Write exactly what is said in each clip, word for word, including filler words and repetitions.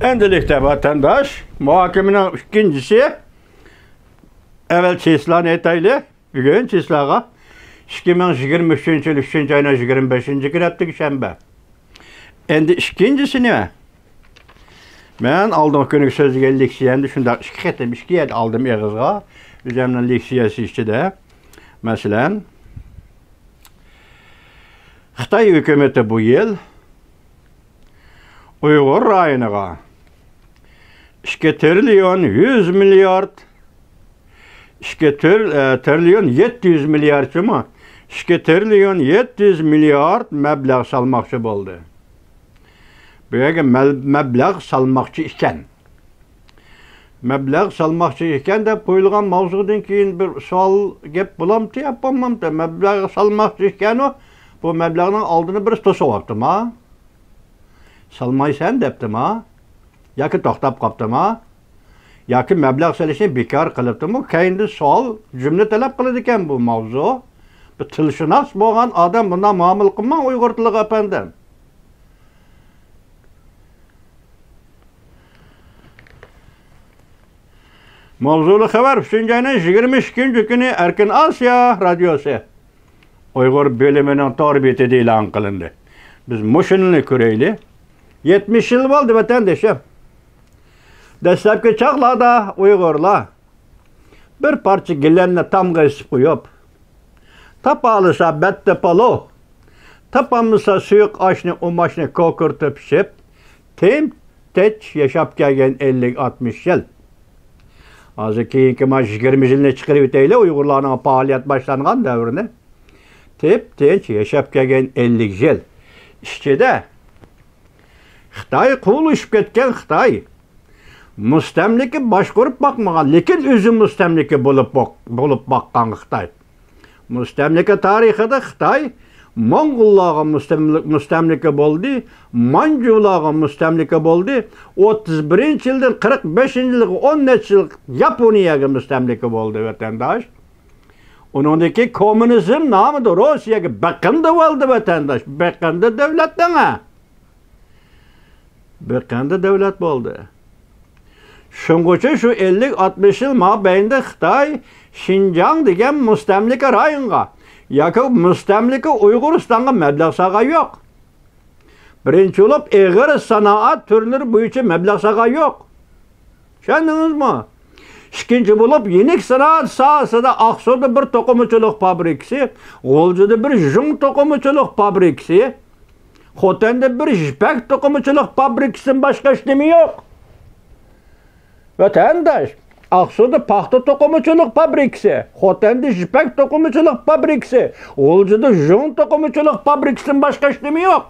ئەمدىلىكتە ۋەتەنداش، مۇھاكىمىنىڭ ئىككىنچىسى، ئەۋۋەل چىسلانى ئېيتايلى. بۈگۈن چىسلاغا ئىككى مىڭ يىگىرمە ئۈچىنچى يىل ئۈچىنچى ئاينىڭ يىگىرمە بەشىنچى كۈنى، ھەپتىكى شەنبە. ئەمدى ئىككىنچىسى نېمە؟ مەن ئالدىنقى كۈنى سۆزلىگەن لېكسىيەمدە شۇنداق ئىككى قېتىم، ئىككى يەردە ئالدىم ئېغىزغا. ئۆزۈمنىڭ لېكسىيەسى ئىچىدە، مەسىلەن، خىتاي ھۆكۈمىتى بۇ يىل ئۇيغۇر رايونىغا ئىككى تىرىليون يۈز مىليارد، ئىككى تىر-، ئە، تىرىليون يەتتە يۈز مىليارد جۇمۇ، ئىككى تىرىليون يەتتە يۈز مىليارد مەبلەغ سالماقچى بولدى. بۇ يەرگە مەل-، مەبلەغ سالماقچى ئىكەن. مەبلەغ سالماقچى ئىكەن دەپ قويۇلغان ماۋزۇدىن كېيىن بىر سوئال، گەپ بولامتى يا بولمامتى؟ مەبلەغ سالماقچى ئىكەنۇ، بۇ مەبلەغنىڭ ئالدىنى بىرسى توسۇۋاپتىما؟ سالمايسەن دەپتىما؟ ياكى توختاپ قاپتىما؟ ياكى مەبلەغ سېلىشنى بىكار قىلىپتىمۇ؟ كەينىدىن سوئال، جۈملە تەلەپ قىلىدىكەن بۇ ماۋزۇ. بىر تىلشۇناس بولغان ئادەم بۇنداق مۇئامىلە قىلماڭ ئۇيغۇر تىلىغا، ئەپەندىم. ماۋزۇلۇق خەۋەر، ئۈچىنچى ئاينىڭ يىگىرمە ئىككىنچى كۈنى ئەركىن ئاسىيا رادىيوسى ئۇيغۇر بۆلۈمىنىڭ تور بېتىدە ئېلان قىلىندى. بىز مۇشۇنى كۆرەيلى. يەتمىش يىل بولدى، ۋەتەندىشىم. دەسلەپكى چاغلاردا ئۇيغۇرلار بىر پارچە گىلەمنى تامغا ئېسىپ قويۇپ، تاپالىسا بەتتە پالو، تاپالمىسا سۇيۇق ئاشنى، ئۇماچنى كوكۇرتۇپ ئىچىپ، تىنچ ياشاپ كەلگەن ئەللىك ئاتمىش يىل. ھازىر كېيىنكى مانا يىگىرمە يىلنى چىقىرىۋېتەيلى، ئۇيغۇرلارنىڭ پائالىيەت باشلانغان دەۋرىنى. تىپ تىنچ ياشاپ كەلگەن ئەللىك يىل ئىچىدە خىتاي قۇۋلىشىپ كەتكەن خىتاي. مۇستەملىكە باشقۇرۇپ باقمىغان، لېكىن ئۆزى مۇستەملىكە بولۇپ باق-، بولۇپ باققان خىتاي. مۇستەملىكە تارىخىدا خىتاي موڭغۇللارغا مۇستەملىك-، مۇستەملىكە بولدى، مانجۇلارغا مۇستەملىكە بولدى، ئوتتۇز بىرىنچى يىلدىن قىرىق بەشىنچى يىلغا ئون نەچچە يىل ياپونىيەگە مۇستەملىكە بولدى، ۋەتەنداش. ئۇنىڭدىن كېيىن كوممۇنىزم نامىدا روسىيەگە بېقىندى بولدى، ۋەتەنداش. بېقىندى دۆلەتنىڭ، ھە. بىر قەندە دۆلەت بولدى. شۇڭغۇچە شۇ ئەللىك ئاتمىش يىل مابەينىدە خىتاي شىنجاڭ دېگەن مۇستەملىكە رايونغا ياكى مۇستەملىكە ئۇيغۇرىستانغا مەبلەغ سالغان يوق. بىرىنچى بولۇپ، ئېغىر سانائەت تۈرلىرى بويىچە مەبلەغ سالغان يوق. چۈشەندىڭىزمۇ؟ ئىككىنچى بولۇپ، يېنىك سانائەت ساھەسىدە ئاقسۇدا بىر توقۇمىچىلىق فابرىكىسى، غۇلجىدا بىر يۇڭ توقۇمىچىلىق فابرىكىسى، خوتەندە بىر يىپەك توقۇمىچىلىق فابرىكىسىدىن باشقا ھېچ نېمە يوق. ۋەتەنداش، ئاقسۇدا پاختا توقۇمىچىلىق فابرىكىسى، خوتەندە يىپەك توقۇمىچىلىق فابرىكىسى، غۇلجىدا يۇڭ توقۇمىچىلىق فابرىكىسىدىن باشقا ھېچ نېمە يوق.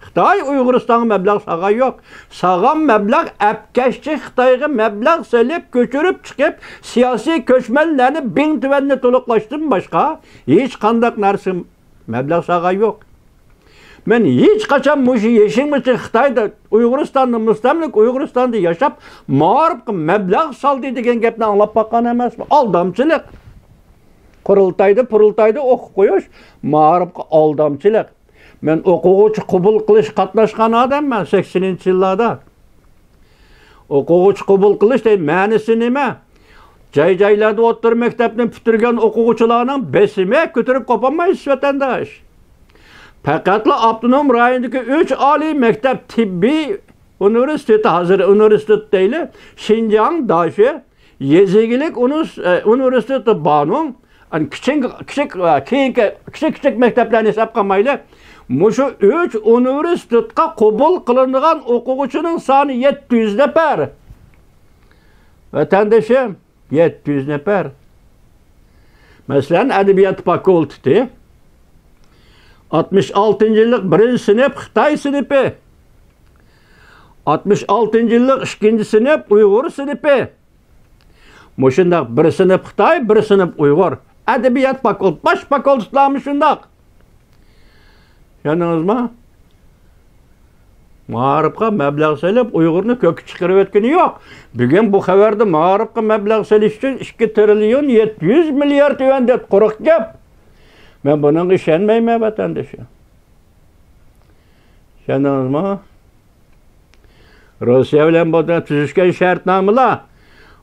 خىتاي ئۇيغۇرىستانغا مەبلەغ سالغان يوق. سالغان مەبلەغ ئەپكەشچى خىتايغا مەبلەغ سېلىپ، كۆچۈرۈپ چىقىپ، سىياسىي كۆچمەنلەرنى بىڭتۈەننى تولۇقلاشتىن باشقا ھېچقانداق نەرسە مەبلەغ سالغان يوق. مەن ھېچقاچان مۇشۇ يېشىمغىچە خىتايدا، ئۇيغۇرىستاندا مۇستەملىكە ئۇيغۇرىستاندا ياشاپ، مائارىپقا مەبلەغ سالدى دېگەن گەپنى ئاڭلاپ باققان ئەمەسمەن. ئالدامچىلىق. قۇرۇلتايدا، پۇرۇلتايدا ئوقۇپ قويۇش، مائارىپقا ئالدامچىلىق. مەن ئوقۇغۇچى قوبۇل قىلىش قاتناشقان ئادەممەن سەكسىنىنچى يىللاردا. ئوقۇغۇچى قوبۇل قىلىش دەي مەنىسى نېمە؟ جاي-جايلاردا ئوتتۇرا مەكتەپنى پۈتتۈرگەن ئوقۇغۇچىلارنىڭ بېسىمى كۆتۈرۈپ قوپالمايسىز، ۋەتەنداش. پەقەتلا ئاپتونوم رايوندىكى ئۈچ ئالىي مەكتەپ، تېببىي ئۇنىۋېرسىتېتى، ھازىر ئۇنىۋېرسىتېت دەيلى، شىنجاڭ داشى، يېزا ئىگىلىك ئۇنىس-، ئە، ئۇنىۋېرسىتېتى بانۇ، ئەنە كىچىك، كىچىك، ئە، كېيىنكى كىچىك، كىچىك مەكتەپلەرنى ھېساب قىلمايلى. مۇشۇ ئۈچ ئۇنىۋېرسىتېتقا قوبۇل قىلىنىدىغان ئوقۇغۇچىنىڭ سانى يەتتە يۈز نەپەر. ۋەتەندىشىم، يەتتە يۈز نەپەر. مەسىلەن، ئەدەبىيات فاكۇلتېتى، ئاتمىش ئالتىنچى يىللىق بىرىنچى سىنىپ خىتاي سىنىپى، ئاتمىش ئالتىنچى يىللىق ئىككىنچى سىنىپ ئۇيغۇر سىنىپى. مۇشۇنداق بىر سىنىپ خىتاي، بىر سىنىپ ئۇيغۇر. ئەدەبىيات فاكۇلت-، باش فاكۇلتېتلارمۇ شۇنداق. چۈشەندىڭىزمۇ؟ مائارىپقا مەبلەغ سېلىپ، ئۇيغۇرنى كۆككە چىقىرىۋەتكىنى يوق. بۈگۈن بۇ خەۋەردە مائارىپقا مەبلەغ سېلىش ئۈچۈن ئىككى تىرىليون يەتتە يۈز مىليارد يۈەن دەپ قۇرۇق گەپ. مەن بۇنىڭغا ئىشەنمەيمەن، ۋەتەندىشىم. چۈشەندىڭىزمۇ؟ روسىيە بىلەن بۇ تۈزۈشكەن شەرتنامىلار،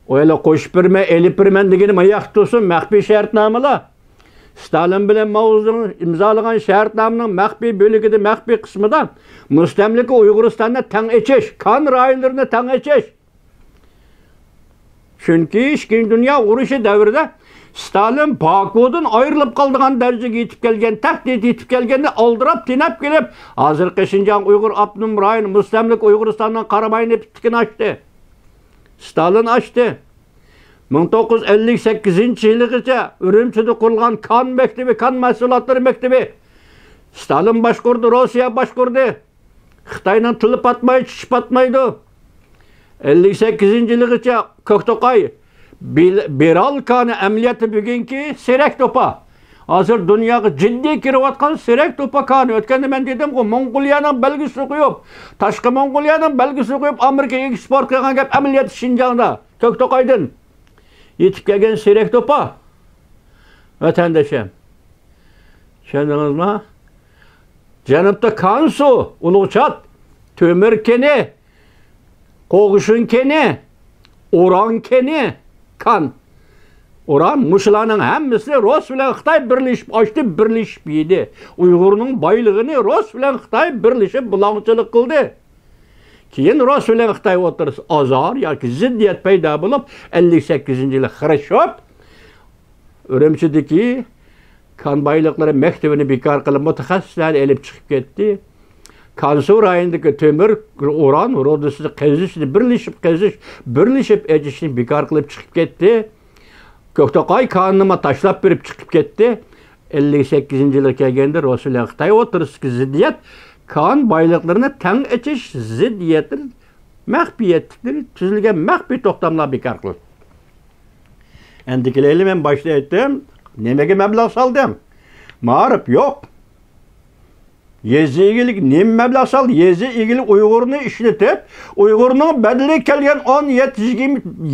ئۇ ھېلى قوشۇپ بېرىمەن، ئېلىپ بېرىمەن دېگىنى ماياقتا تۇرسۇن، مەخپىي شەرتنامىلار. ستالىن بىلەن ماۋزېدۇڭ ئىمزالىغان شەرتنامىنىڭ مەخپىي بۆلىكىدە، مەخپىي قىسمىدا مۇستەملىكە ئۇيغۇرىستاننى تەڭ ئېچىش، كان رايونلىرىنى تەڭ ئېچىش. چۈنكى ئىككىنچى دۇنيا ئۇرۇشى دەۋرىدە ستالىن باكۇدىن ئايرىلىپ قالىدىغان دەرىجىگە يېتىپ كەلگەن، تەھدىت يېتىپ كەلگەندە ئالدىراپ تېنەپ كېلىپ، ھازىرقى شىنجاڭ ئۇيغۇر ئاپتونوم رايونى مۇستەملىكە ئۇيغۇرىستاننىڭ قاراماينى پىتتىكىنى ئاچتى. ستالىن ئاچتى. مىڭ توققۇز يۈز ئەللىك سەككىزىنچى يىلىغىچە ئۈرۈمچىدە قۇرۇلغان كان مەكتىپى، كان مەھسۇلاتلىرى مەكتىپى. ستالىن باشقۇردى، روسىيە باشقۇردى. خىتاينىڭ تىلى پاتماي، چىشى پاتمايدۇ. ئەللىك سەككىزىنچى يىلىغىچە كۆكتوقاي، بىل-، بىرال كانى ئەمەلىيەتتە بۈگۈنكى سېرەك توپا. ھازىر دۇنياغا جىددىي كىرىۋاتقان سېرەك توپا كانى. ئۆتكەندە مەن دېدىمغۇ، موڭغۇلىيەنىڭ بەلگىسىنى قويۇپ، تاشقى موڭغۇلىيەنىڭ بەلگىسىنى قويۇپ، ئامېرىكىغا ئېكسپورت قىلغان گەپ ئەمەلىيەتتە شىنجاڭدا، كۆكتوقايدىن يېتىپ كەلگەن سېرەك توپا. ۋەتەندىشىم، چۈشەندىڭىزمۇ؟ جەنۇبتا كانسۇ، ئۇلۇغچات، تۆمۈر كېنى، قوغۇشۇن كېنى، ئۇران كېنى، كان. ئۇران، مۇشۇلارنىڭ ھەممىسىنى رۇس بىلەن خىتاي بىرلىشىپ ئاچتى، بىرلىشىپ يېدى. ئۇيغۇرنىڭ بايلىقىنى رۇس بىلەن خىتاي بىرلىشىپ بۇلاڭچىلىق قىلدى. كېيىن رۇس بىلەن خىتاي ئوتتۇرىسىدا ئازار ياكى زىددىيەت پەيدا بولۇپ، ئەللىك سەككىزىنچى يىلى خرۇشچوف ئۈرۈمچىدىكى كان بايلىقلىرى مەكتىپىنى بىكار قىلىپ، مۇتەخەسسىسلەرنى ئېلىپ چىقىپ كەتتى. كانسۇ رايونىدىكى تۆمۈر، ئۇران رۇدىسىنى قېزىشنى بىرلىشىپ قېزىش، بىرلىشىپ ئېچىشنى بىكار قىلىپ چىقىپ كەتتى. كۆكتوقاي كانىنىمۇ تاشلاپ بېرىپ چىقىپ كەتتى. ئەللىك سەككىزىنچى يىلغا كەلگەندە رۇس بىلەن خىتاي ئوتتۇرىسىدىكى زىددىيەت، كان بايلىقلىرىنى تەڭ ئېچىش زىددىيەتتىن، مەخپىيەتلىكلىرى تۈزۈلگەن مەخپىي توختاملار بىكار قىلىندى. ئەمدى كېلەيلى، مەن باشتا ئېيتتىم، نېمىگە مەبلەغ سالدىم؟ مائارىپ يوق. يېزا ئىگىلىك نېمە مەبلەغ سالدى؟ يېزا ئىگىلىك ئۇيغۇرنى ئىشلىتىپ، ئۇيغۇرنىڭ بەدىلىگە كەلگەن ئون يەتتە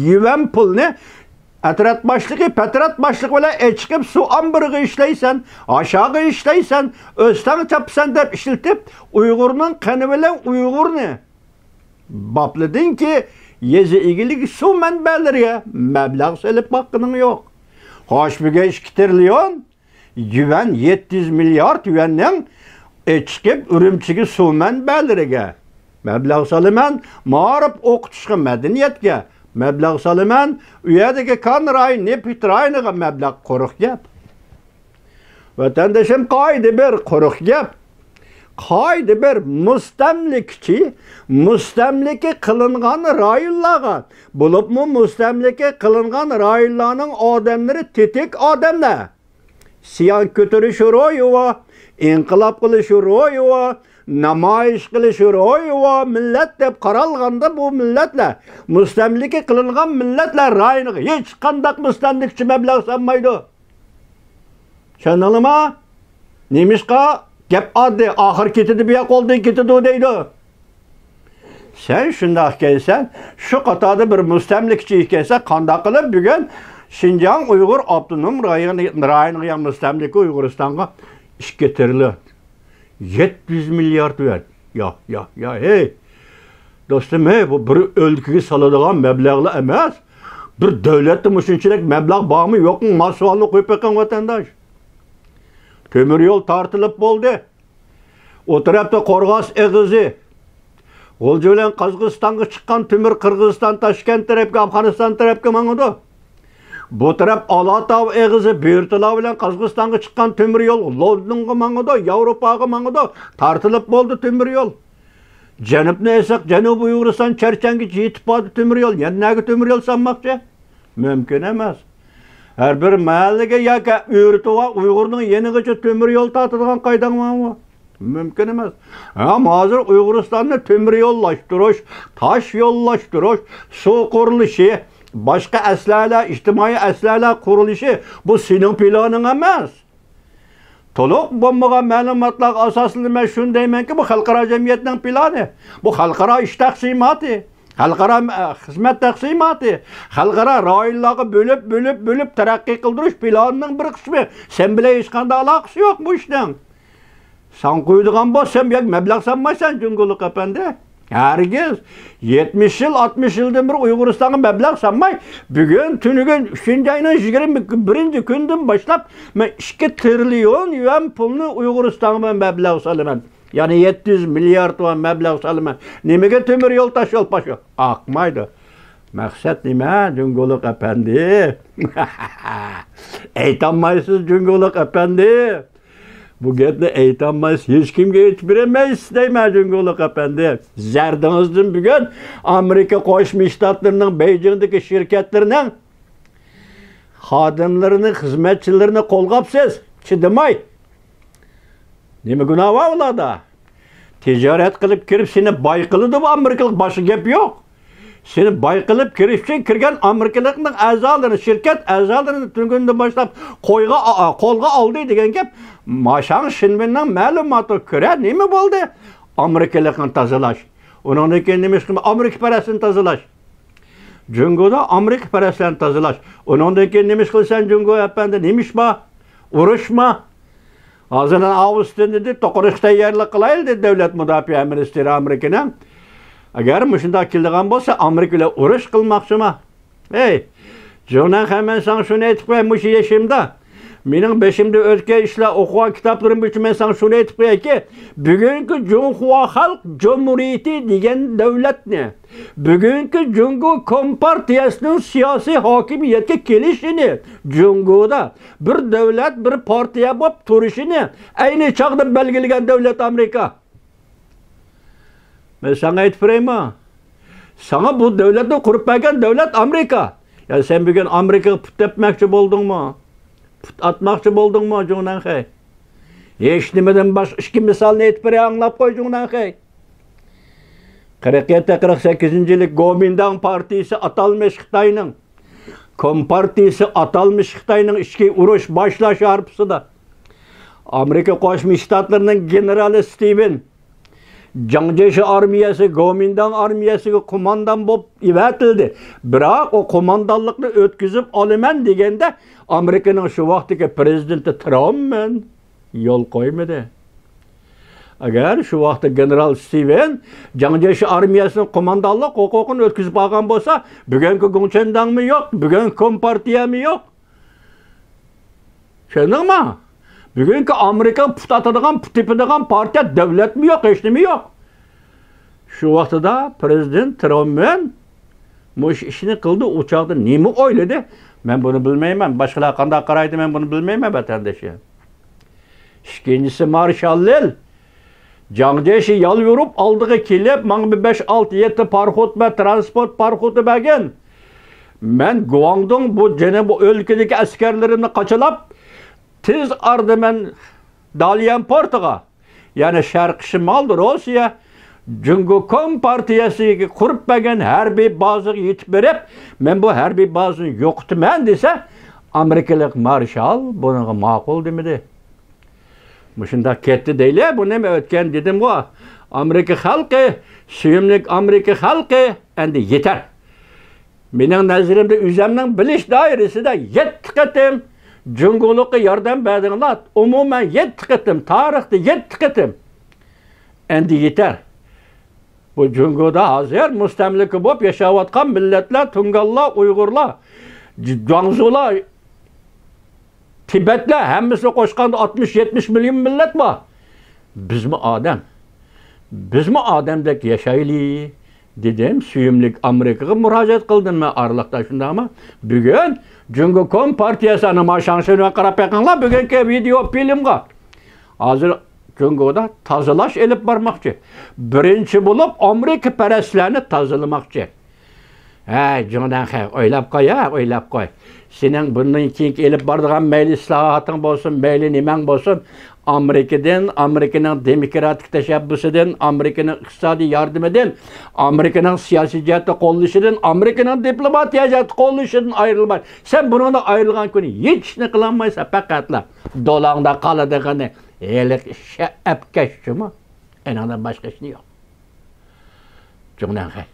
يۈەن پۇلنى ئەترەت باشلىقى، پەترەت باشلىقى بىلەن ئېچىقىپ سۇ ئامبىرىغا ئىشلەيسەن، ھاشاغا ئىشلەيسەن، ئۆستەڭ چاپىسەن دەپ ئىشلىتىپ، ئۇيغۇرنىڭ قېنى بىلەن ئۇيغۇرنى باپلىدىڭكى، يېزا ئىگىلىك سۇ مەنبەلىرىگە مەبلەغ سېلىپ باققىنىڭ يوق. خوش، بۈگۈن ئىككى تىرىليون يۈەن، يەتتە يۈز مىليارد يۈەننىڭ ئېچىقىپ ئۈرۈمچىگە سۇ مەنبەلىرىگە مەبلەغ سالىمەن، مائارىپ، ئوقۇتۇشقا، مەدەنىيەتكە مەبلەغ سالىمەن، ئۇ يەردىكى كان رايونى، نېفىت رايونىغا مەبلەغ، قۇرۇق گەپ. ۋەتەندىشىم، قائىدە بىر، قۇرۇق گەپ. قائىدە بىر، مۇستەملىكىچى مۇستەملىكە قىلىنغان رايونلارغا، بولۇپمۇ مۇستەملىكە قىلىنغان رايونلارنىڭ ئادەملىرى تېتىك ئادەملەر. ئىسيان كۆتۈرۈش روھى بار، ئىنقىلاب قىلىش روھى بار، نامايىش قىلىش روھى بار مىللەت دەپ قارالغاندا، بۇ مىللەتلەر، مۇستەملىكە قىلىنغان مىللەتلەر رايونىغا ھېچقانداق مۇستەملىكىچى مەبلەغ سالمايدۇ. چۈشەندىڭلارمۇ؟ نېمىشقا؟ گەپ ئاددىي، ئاخىر كېتىدۇ، بۇ ياق قولدىن كېتىدۇ دەيدۇ. سەن شۇنداق ئىكەنسەن، شۇ قاتاردا بىر مۇستەملىكىچى ئىكەنسەن، قانداق قىلىپ بۈگۈن شىنجاڭ ئۇيغۇر ئاپتونوم رايونى، رايونىغا يا مۇستەملىكە ئۇيغۇرىستانغا ئىككى تىرىليون، يەتتە يۈز مىليارد يۈەن. يا، يا، يا، ھەي! دوستۇم، ھەي، بۇ بىر ئۆلكىگە سالىدىغان مەبلەغلەر ئەمەس. بىر دۆلەتتە مۇشۇنچىلىك مەبلەغ بارمۇ يوقمۇ؟ مانا سوئالنى قويۇپ بېقىڭ، ۋەتەنداش. تۆمۈر يول تارتىلىپ بولدى. ئۇ تەرەپتە قورغاس ئېغىزى، غۇلجا بىلەن قازاقىستانغا چىققان تۆمۈر قىرغىزىستان، تاشكەنت تەرەپكە، ئافغانىستان تەرەپكە ماڭىدۇ. بۇ تەرەپ ئالاتاۋ ئېغىزى، بۆرتالا بىلەن قازاقىستانغا چىققان تۆمۈر يول لوندونغا ماڭىدۇ، ياۋروپاغا ماڭىدۇ. تارتىلىپ بولدى تۆمۈر يول. جەنۇبنى ئېلساق، جەنۇبىي ئۇيغۇرىستان، چەرچەنگىچە يېتىپ باردى تۆمۈر يول. يەنە نەگە تۆمۈر يول سالماقچى؟ مۇمكىن ئەمەس. ھەر بىر مەھەللىگە ياكى ئۆرتىۋا ئۇيغۇرنىڭ يېنىغىچە تۆمۈر يول تارتىدىغان قايداڭ بارمۇ؟ مۇمكىن ئەمەس. ھەم ھازىر ئۇيغۇرىستاننى تۆمۈر يوللاشتۇرۇش، تاش يوللاشتۇرۇش، سۇ قۇرۇلۇشى، باشقا ئەسلىھەلەر، ئىجتىمائىي ئەسلىھەلەر قۇرۇلۇشى، بۇ سېنىڭ پىلانىڭ ئەمەس. تولۇق بولمىغان مەلۇماتلارغا ئاساسلىنىپ مەن شۇنى دەيمەنكى، بۇ خەلقئارا جەمئىيەتنىڭ پىلانى، بۇ خەلقئارا ئىش تەقسىماتى، خەلقئارا، ئە، خىزمەت تەقسىماتى، خەلقئارا رايونلارغا بۆلۈپ، بۆلۈپ، بۆلۈپ تەرەققىي قىلدۇرۇش پىلانىنىڭ بىر قىسمى. سەن بىلەن ھېچقانداق ئالاقىسى يوق بۇ ئىشنىڭ. ساڭا قويىدىغان بولسام، ياق، مەبلەغ سالمايسەن، جۇڭگولۇق ئەپەندى. ھەرگىز. يەتمىش يىل، ئاتمىش يىلدىن بېرى ئۇيغۇرىستانغا مەبلەغ سالماي، بۈگۈن تۈنۈگۈن ئۈچىنچى ئاينىڭ يىگىرمە بىرىنچى كۈنىدىن باشلاپ مەن ئىككى تىرىليون يۈەن پۇلنى ئۇيغۇرىستانغا مەن مەبلەغ سالىمەن. يەنى يەتتە يۈز مىليارد يۈەن مەبلەغ سالىمەن. نېمىگە تۆمۈر يول، تاش يول، پاش يول؟ ئاقمايدۇ. مەقسەت نېمە، جۇڭگولۇق ئەپەندى؟ ئېيتالمايسىز، جۇڭگولۇق ئەپەندى. بۇ گەپنى ئېيتالمايسىز، ھېچكىمگە ئېيتىپ بېرەلمەيسىز دەيمەن، جۇڭگولۇق ئەپەندى. زەردىڭىزدىن بۈگۈن ئامېرىكا قوشما شتاتلىرىنىڭ بېيجىڭدىكى شىركەتلىرىنىڭ خادىملىرىنى، خىزمەتچىلىرىنى قولغاپسىز، چىدىماي. نېمە گۇناھ بار ئۇلاردا؟ تىجارەت قىلىپ كىرىپ سېنى باي قىلىدۇ بۇ ئامېرىكىلىق، باشقا گەپ يوق. سېنى باي قىلىپ كىرىش ئۈچۈن كىرگەن ئامېرىكىلىقنىڭ ئەزالىرىنى، شىركەت ئەزالىرىنى تۈنۈگۈندىن باشلاپ قويغا، ئا-، قولغا ئالدى دېگەن گەپ. ماشاڭ شىنۋېننىڭ مەلۇماتىغا كۆرە نېمە بولدى؟ ئامېرىكىلىقنى تازىلاش. ئۇنىڭدىن كېيىن نېمە ئىش قىلما-، ئامېرىكىپەرەسنى تازىلاش. جۇڭگودا ئامېرىكىپەرەسلەرنى تازىلاش. ئۇنىڭدىن كېيىن نېمە ئىش قىلىسەن جۇڭگو ئەپەندى؟ نېمە ئىش بار؟ ئۇرۇشما. ھازىر ئاۋستىن دېدى، توقۇنۇشقا تەييارلىق قىلايلى دېدى دۆلەت مۇداپىئە مىنىستىرى ئامېرىكىنىڭ. ئەگەر مۇشۇنداق كېلىدىغان بولسا، ئامېرىكا بىلەن ئۇرۇش قىلماقچىما؟ ھەي، جۇڭنەنخەي، مەن ساڭا شۇنى ئېيتىپ قوياي، مۇشۇ يېشىمدا مېنىڭ بېشىمدا ئۆتكەن ئىشلار، ئوقۇغان كىتابلىرىم بويىچە مەن ساڭا شۇنى ئېيتىپ قويايكى، بۈگۈنكى جۇڭخۇا خەلق جۇمھۇرىيىتى دېگەن دۆلەتنى، بۈگۈنكى جۇڭگو كومپارتىيەسىنىڭ سىياسىي ھاكىمىيەتكە كېلىشىنى، جۇڭگودا بىر دۆلەت، بىر پارتىيە بولۇپ تۇرۇشىنى ئەينى چاغدا بەلگىلىگەن دۆلەت ئامېرىكا. مەن ساڭا ئېيتىپ بېرەيمۇ؟ ساڭا بۇ دۆلەتنى قۇرۇپ بەرگەن دۆلەت ئامېرىكا. يا سەن بۈگۈن ئامېرىكىغا پۇت تەپمەكچى بولدۇڭمۇ؟ پۇت ئاتماقچى بولدۇڭمۇ، جۇڭنەنخەي؟ ھېچنېمىدىن باشقا ئىككى مىسالنى ئېيتىپ بېرەي، ئاڭلاپ قوي، جۇڭنەنخەي. قىرىق يەتتە، قىرىق سەككىزىنچى يىلى گومىنداڭ پارتىيىسى ئاتالمىش خىتاينىڭ، كومپارتىيىسى ئاتالمىش خىتاينىڭ ئىچكى ئۇرۇش باشلاش ھارپىسىدا ئامېرىكا قوشما شتاتلىرىنىڭ گېنېرالى ستىۋېن جاڭجيېشى ئارمىيەسى، گومىنداڭ ئارمىيەسىگە قوماندان بولۇپ ئېۋەتىلدى. بىراق ئۇ قوماندانلىقنى ئۆتكۈزۈپ ئالىمەن دېگەندە، ئامېرىكىنىڭ شۇ ۋاقىتتىكى پرېزىدېنتى تراممېن يول قويمىدى. ئەگەر شۇ ۋاقىتتا گېنېرال ستىۋېن جاڭجيېشى ئارمىيەسىنىڭ قوماندانلىق ھوقۇقىنى ئۆتكۈزۈپ ئالغان بولسا، بۈگۈنكى گۇڭچەنداڭمۇ يوق، بۈگۈنكى كومپارتىيەمۇ يوق. چۈشەندىڭمۇ؟ بۈگۈنكى ئامېرىكا پۇت ئاتىدىغان، پۇت تېپىدىغان پارتىيە، دۆلەتمۇ يوق، ھېچنېمە يوق. شۇ ۋاقتىدا پرېزىدېنت ترامپمېن مۇشۇ ئىشنى قىلدى. ئۇ چاغدا نېمە ئويلىدى؟ مەن بۇنى بىلمەيمەن. باشقىلار قانداق قارايدۇ، مەن بۇنى بىلمەيمەن، ۋەتەندىشىم. ئىككىنچىسى، مارشال لىل جاڭجيېشى يالۋۇرۇپ ئالدىغا كېلىپ، ماڭا بىر بەش، ئالتە، يەتتە پاراخوت بەر، تىرانسپورت پاراخوتى بەرگىن. مەن گۇاڭدۇڭ، بۇ جەنۇبىي ئۆلكىدىكى ئەسكەرلىرىمنى قاچىلاپ، تېز ئارىدا مەن داليەن پورتىغا، يەنى شەرقىي شىمالدا روسىيە جۇڭگو كومپارتىيەسىگە قۇرۇپ بەرگەن ھەربىي بازىغا يېتىپ بېرىپ، مەن بۇ ھەربىي بازىنى يوقىتىمەن دېسە، ئامېرىكىلىق مارشال بۇنىڭغا ماقۇل دېمىدى. مۇشۇنداق كەتتى دەيلى، بۇ نېمە ئۆتكەن دېدىمغۇ. ئامېرىكا خەلقى، سۆيۈملۈك ئامېرىكا خەلقى، ئەمدى يېتەر. مېنىڭ نەزىرىمدە ئۆزۈمنىڭ بىلىش دائىرىسىدە يەتتە قېتىم جۇڭگولۇققا ياردەم بەردىڭلار. ئومۇمەن يەتتە قېتىم، تارىختا يەتتە قېتىم. ئەمدى يېتەر. بۇ جۇڭگودا ھازىر مۇستەملىكە بولۇپ ياشاۋاتقان مىللەتلەر، تۇڭگانلار، ئۇيغۇرلار، جۇاڭزۇلار، تىبەتلەر، ھەممىسىنى قوشقاندا ئاتمىش، يەتمىش مىليون مىللەت بار. بىزمۇ ئادەم. بىزمۇ ئادەمدەك ياشايلى، دېدىم. سۆيۈملۈك ئامېرىكىغا مۇراجىئەت قىلدىم مەن ئارىلىقتا، شۇنداقمۇ؟ بۈگۈن جۇڭگو كومپارتىيەسى، ئانا، ما شاڭشېنۈەنگە قاراپ بېقىڭلار، بۈگۈنكى ۋىدېئو فىلىمغا. ھازىر جۇڭگودا تازىلاش ئېلىپ بارماقچى. بىرىنچى بولۇپ ئامېرىكىپەرەسلەرنى تازىلىماقچى. ھەي، جۇڭدەنخەي، ئويلاپ قوي، ھە، ئويلاپ قوي. سېنىڭ بۇندىن كېيىنكى ئېلىپ بارىدىغان مەيلى ئىسلاھاتىڭ بولسۇن، مەيلى نېمەڭ بولسۇن، ئامېرىكىدىن، ئامېرىكىنىڭ دېموكراتىك تەشەببۇسىدىن، ئامېرىكىنىڭ ئىقتىسادىي ياردىمىدىن، ئامېرىكىنىڭ سىياسىي جەھەتتە قوللىشىدىن، ئامېرىكىنىڭ دىپلوماتىيە جەھەتتە قوللىشىدىن ئايرىلماي. سەن بۇنىڭدىن ئايرىلغان كۈنى ھېچ ئىشنى قىلالمايسەن، پەقەتلا دولاڭدا قالىدىغىنى ھېلىقى شەئەپكەشچىمۇ؟ ئېنىڭدىن باشقا ئىشنى يوق. جۇڭنەنخەي.